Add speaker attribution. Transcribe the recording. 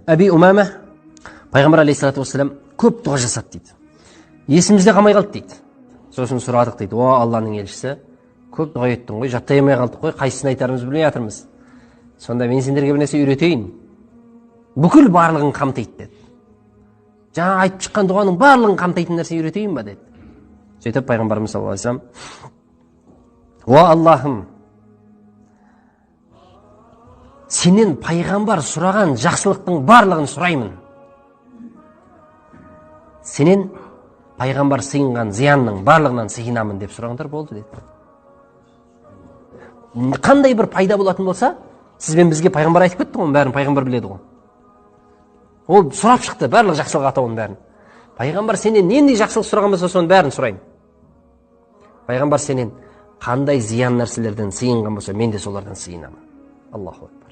Speaker 1: Әби Умама, пайғамбар алейхиссалату уассалам көп дұға жасады дейді, есімізде қалмай қалды дейді. Сосын сұрадық дейді: «О Алланың елшісі, көп дұға еттің ғой, жаттай алмай қалдық қой, қайсысын айтарымызды білмей жатырмыз. Сонда мен сендерге бір нәрсе үйретейін, бүкіл барлығын қамтиды», – деді. «Жаңа айтып шыққан дұғаның барлығын қамтитын нәрсе үйретейін ба?» – деді. Сөйтіп пайғамбарымыз саллаллаху алейхи вассалам: «О Аллахым, сенен пайғамбар сұраған жақсылықтың барлығын сұраймын, сенен пайғамбар сыйынған зиянның барлығынан сыйынамын деп сұраңдар болды», – деді. Қандай бір пайда болатын болса, сіз бен бізге пайғамбар айтып кетті ғой, бәрін пайғамбар біледі ғой. Ол сұрап шықты барлық жақсылық атауын бәрін. Пайғамбар сенен нендей жақсылық сұраған болса, соның бәрін сұраймын. Пайғамбар сенен қандай зиян нәрселерден сыйынған болса, мен де солардан сыйынамын. Аллаху акбар.